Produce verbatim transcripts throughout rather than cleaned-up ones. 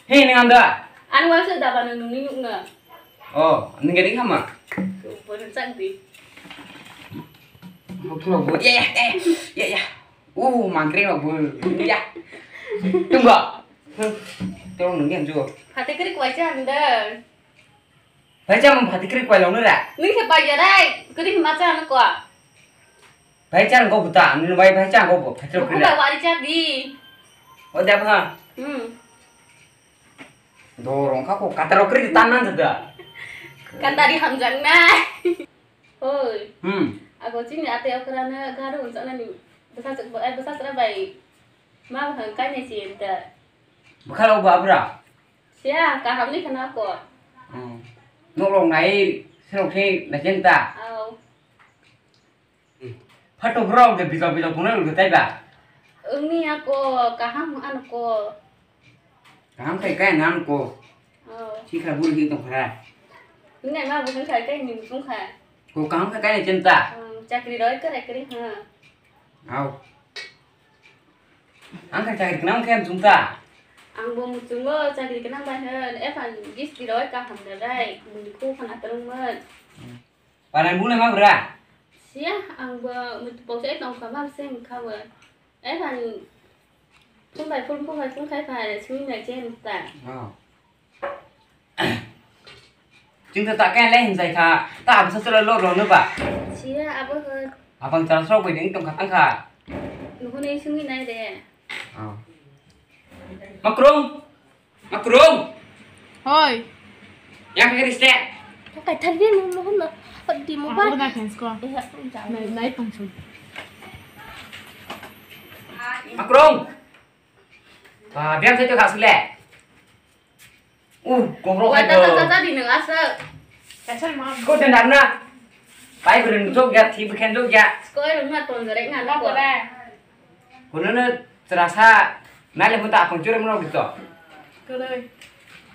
He, nang anda? Ani waisa daba no nungni nukna. Oh, nang gadi kama? Bo nang chak di. Muklo bo. Ya, ya, ya, ya, ya. Uh, mangkri no bo. Ya. Tunggu. Tolong nungni anju. Hati kiri kuaisa anda. Bhai, chama phatikri kwai longno ra. Nung se pai ya dai, kri ma cha no kwa. Bhai, cha go buta, nung bai bhai cha go bu, phatikri kwai. Kubai wari cha di. O da bha. Hmm. Do rong kha ko kataro kri tan nan da. Katari hamjang na. Hoi. Hmm. Ago chini ate okra na garu unsa na ni. Basa chuk bai, basa chuk bai. Ma bhang kai ne chi enta. Bukhalo ba bra. Siya, kaham ni khana ko. Hmm. Nok rok nai, serok se nai chen ta. Au. Phatok rok de bijak bijak tongnai rok de tai ba. Wngni ya ko, kaham ano ko. Kaham khai kai nan ko. Au. Sikha bul hi tong khara. Ngai ma bu khai kai ni tong kha. Ko kaham khai kai ni chen ta. Hmm, chakri roi kare kare ha. Au. Ang kha chakri kanang khe muchung ta. Ang bo muchungo chakri kanang bai hwn, ephan gisti roi kaham da dai, muni khu khana twrwngmon. Panai bune ma bra? Siya, ang bo mutu poksa tong kha ma se mkha bo. Ephan phung bai phung, phung bai phung khai pha re sui nai chen ta. Oh. Chwng ta khe le hinjai kha, ta absa chwla lo rwno ba. Siya abo hwn. Abang chwla sok bai ding tong kha tang kha. Nuhuni sungwi nai de. Oh. Makrung. Makrung. Hoi. Yang khe riste. Kai thar de nuhun na. Di mo ba. Nai pang chun. Makrung. Ba biang sai to khasle. Uh, kokrok hai to. Wata tata di nang asa. Ko dan darna. Pai beren jok ya, thi bukhen jok ya. Skoi rung na ton jare nga na ko. Kono no terasa nale muta apang chure mano gitu. Koi.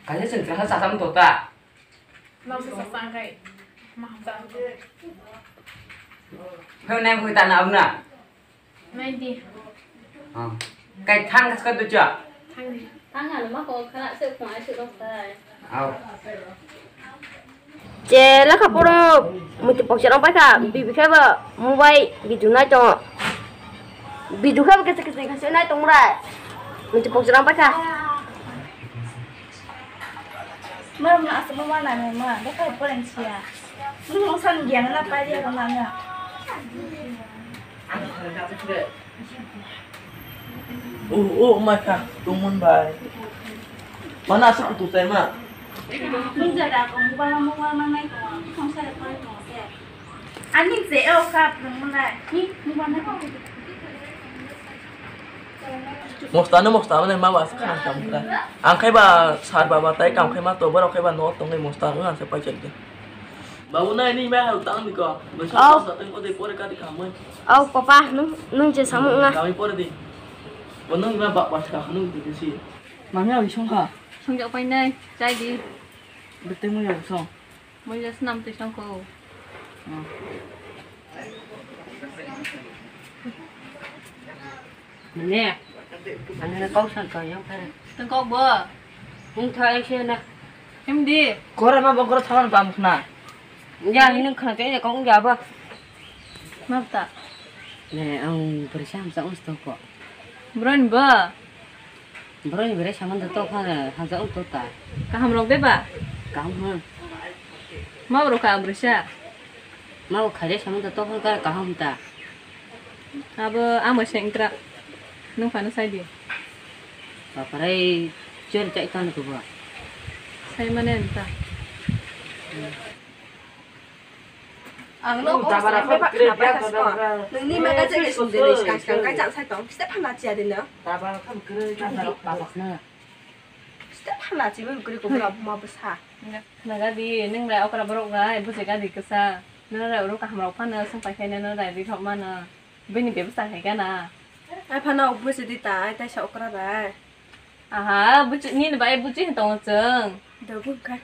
Kanya sen terasa sasam tota. Nang sa sa kai. Maham sa. Hei nai muta na abna. Nai di. Ah. Kai thang kas ka tu cha. Thang di. Thang ano ma ko khala se ko ai se rok sai. Au. Je lekha poro muti poksa rok pai kha, bibi khe bo mobile video nai tongo. Video khe bo kisa kisa kisa nai tong mura. Muti poksa rok pai kha. Ma ma asa ma ma na ma lekha poro siya. Nung san gian na pai dia na na. Oh, oh, mai kha, tongmon bai. Mana asuk kutu tai ma? Ani je o kap nung mana. Ni, ni mana? Mostano, mostano nai ma ba asuk khana kam kha. Ang khai ba sar baba tai kam khai ma to borok khai ba no tongai mostano ang se pai chek de. Babu nai ni ma hal tang ni ko. Au. Sa tang ko de pore ka di kamai. Au, papa, nung, nung je samung na. Kami pore di. Bo nung ma ba pas ka nung di si. Mami abi song kha. Song jok pai nai, chai di. Bete mu ya song. Mo ya snam te song ko. Hmm. Ne. Ane na kau san kau yang phai. Tang kau bo. Hung tha ai se na. Hem di. Kora ma bokro thawan kam khna. Ya ni khna te kong ya ba. Map ta. Ne ang bwrwi sa hamsa uns to ko. Bwrwi ni ba. Bwrwi ni bwrwi saman da to kha hamsa uns to ta. Kaham rok de ba. Kaham ha. Ma bro ka bwrwi sa. Ma bo khaide saman da to kha kaham ta. Abo amo sengkra. Nung phano sai di. Baparai chel chai tan ko ba. Sai mane anta. Ang no ko dabara ko kre pai kha ko. Nungni ma ka je sum de skang skang kai chang sai tong. Kiste phana chia de no. Dabara ko kre ka. Babas na. Sita phana chimui bwkrwi kubula buma bwsa. Naga di, nwng rai okra borok rai, bwsai gadi kwsa. Nwng rai oro kaham rok phano, swng pai khe nwng rai ri thok mano. Bini bebsa hai gana. Ai phano bwsai di ta, ai taisa okra rai. Aha, buchi, nini bai buchi hin tongo chwng. Dobu kha.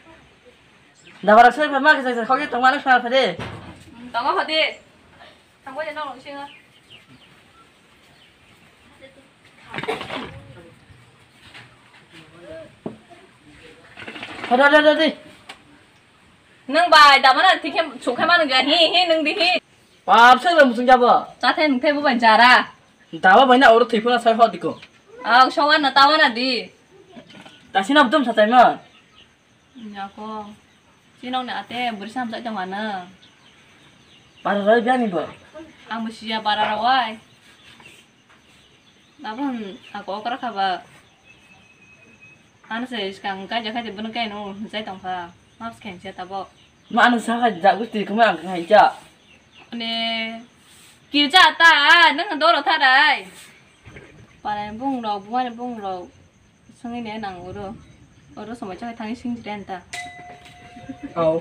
Dabara soi pha ma kisa kisa khogwi tongma le soi pha de. Tongo hodi. Thangbai de nong singa. Ra, ra, ra, ra. Nwng bai daba na thikhe sukhe manu ga hi hi nwng di hi. Pap se nwng sung jabo. Chathe nwng thebo bai jara. Daba bai na oro thipuna sai hot diko. Aw, sowan na tawa na di. Tasi na bdum satai ma. Nyako. Chinong na ate buri sam sai tong ana. Para roi biani bo. Ang bo siya para rawai. Tabuk ako okra kha ba. Ano se skang kaija khaite bono kaino hwnjai tongkha. Maps khainsa tabuk. Ma ano sakha jago twi kama ang khainsa. Ani kirja ta nang doro tharai. Parai bung rok, bumani bung rok. Songwi ne nang oro. Oro somoi chakhe thangwi sing jire anta. Au.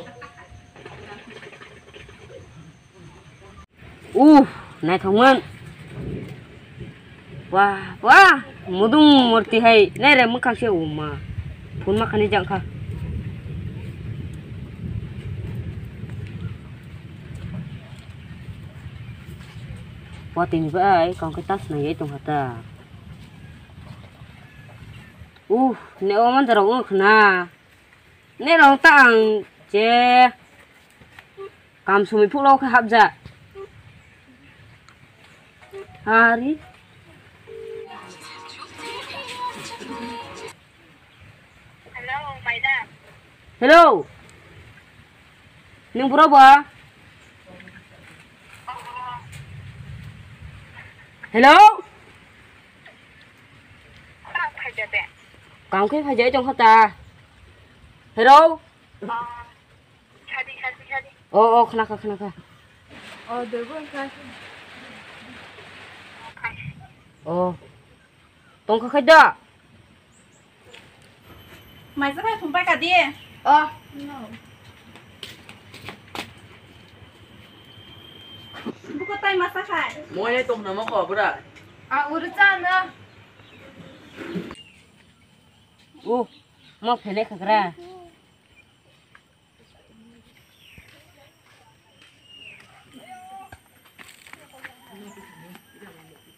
Uh, naithokman. Wah, wah, mudung murti hai, nai re mwkhang se uma. Phun ma khani jang kha. Watini bai kong khe tas nai tong kha ta. Uh, ne o man jarok wng khna. Ne rong ta ang je kam sumi phuk lok khe hapja. Hari. Hello, madam. Hello. Nung bro ba? Hello. Kam khe phaijak tong kha ta. Hello. Oh, oh, khna kha, khna kha. Oh, tong kha khai da. Maisa bai phung pai ka di. Oh. Buko tai masa khai. Moye tong na mo ko bra. A uru cha na. Uh, mo phene khagra.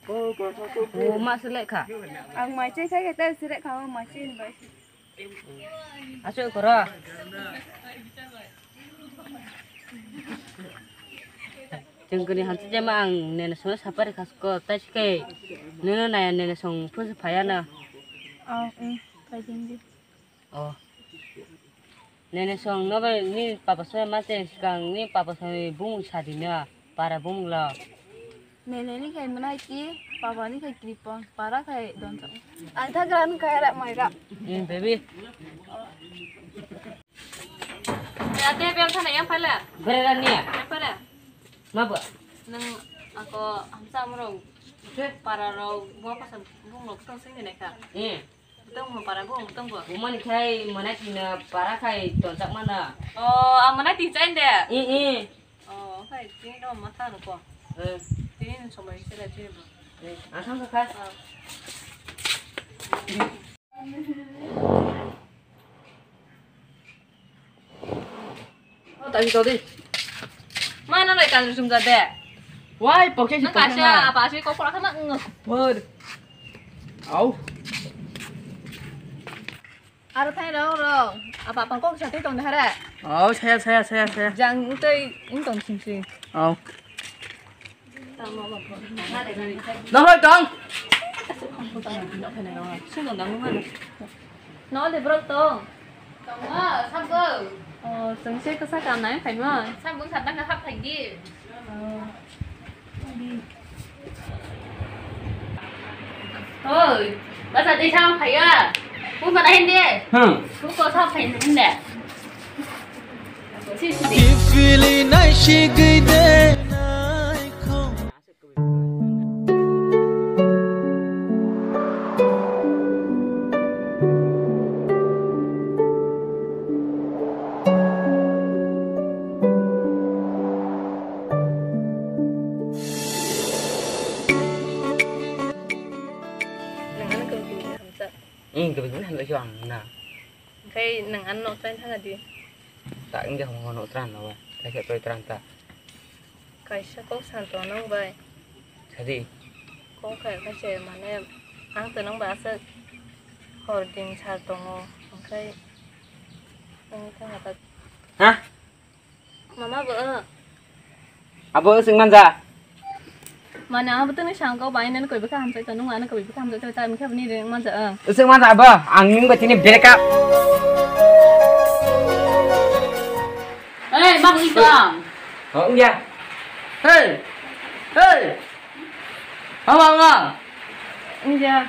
Oh, ma selek kha. Ang mai chai khai ta selek kha, mai chai ni bai. Aso koro. Chwng kini hanchi jema ang nene song sapari khasko tai sikai. Nene naya nene song phusu phaya na. Oh, eh, khai jeng di. Oh. Nene song no bai ni papa song ma te sikang ni papa song bung sadi na para bung la. Nene ni khai mwnai ki, papa ni khai kripong, para khai donsa. Ang thagra ni khai rak mai rak. Eh, baby. Ya te bel thana yang pala. Bere ran ni ya. Yang pala. Ma ba. Nang ako hamsa amrong. Para rok bo pasal bung lok tong sing ni ka. Eh. Tong mo para bo tong bo. Umani khai mana tina para khai tonsak mana. Oh, amana ti chain de. Eh, eh. Oh, khai tini do ma thang ko. Eh. Tini somoi sila tini bo. Eh, asam ka kha. Ah. Oh, tadi tadi. Mana lai kan sum jade. Wai, pokhe si nang pokhe kasia na. Apa sih kok pura kana nge. Bor. Au. Aro thai rong rong. Apa pang kok sa tei tong dahara. Au, saya saya saya saya. Jang utei in tong sing sing. Au. Nang hoi tong. Sino nang mana? No de bro tong. Tong ma, sabo. Oh, sengse kesa kam nai khai ma. Sabo sa tang hap khai gi. Oi, basa de sa khai ya. Ku mana hindi? Hmm. Ku ko sa khai hindi. Si si. Feeling nice, she good day. Nwng ano kwrwi kwrwi hamjak. Ing kwrwi kwrwi hamjak khe ang na. Onkhe nwng ano nok train thangna di. Ta wngya hwnwi nok train no ba. Kaisa toi train ta. Kaisa kok san tong nang bai. Sadi. Kok khai kha se mane ang to nang ba aswk hor din sar tongo, onkhe Ha? Mama bo. Abo sing manja. Mane abo tini sangko bai nani koi bwkha hamsai to, nung ano koi bwkha hamsai to, ta mukhe bini ring manja. Sing manja abo, ang ning ba tini break up. Hey, mak ikam. Oh, iya. Hey. Hey. Ama, ama. Iya.